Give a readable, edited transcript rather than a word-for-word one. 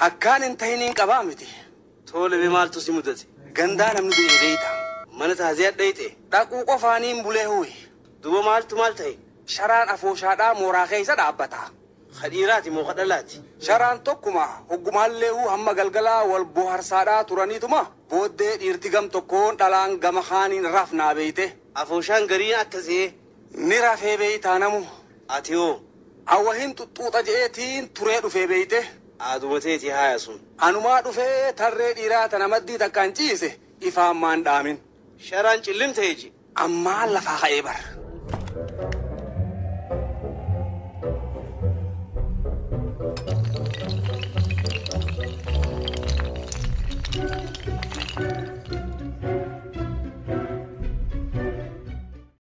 Akkaan hin tahiniin qabaa miti. Tole mee maaltu si mudate? Gandaa namni du'e beeyta. Mana taaziyaa dhayxe. Dhaquu qofaaniin bulee huyi. Duuba maaltu maal ta'e? Sharaan afooshaadhaa mooraa keessa dhaabbata. Ka dhiiraati moo ka dhalaati? Sharaan tokkuma hoggumaallee hamma galgalaa wal boharsaadhaa turaniituma booddee dhiirti gam tokkoon dhalaan gama kaaniin rafnaa beeyte. Afooshaan gariin akkasii. Ni rafee beeytaa namu. Ati hoo? Awwahin xuxxuuxa je'eetiin turee dhufee beeyte. Aaduma teeti haaya sun. Anumaa dhufee tarree dhiiraa tana maddii takkaan ciise ifaan maan dhaamin. Sharaan cillim ta'e ji. Ammaan lafaa ka'ee bar.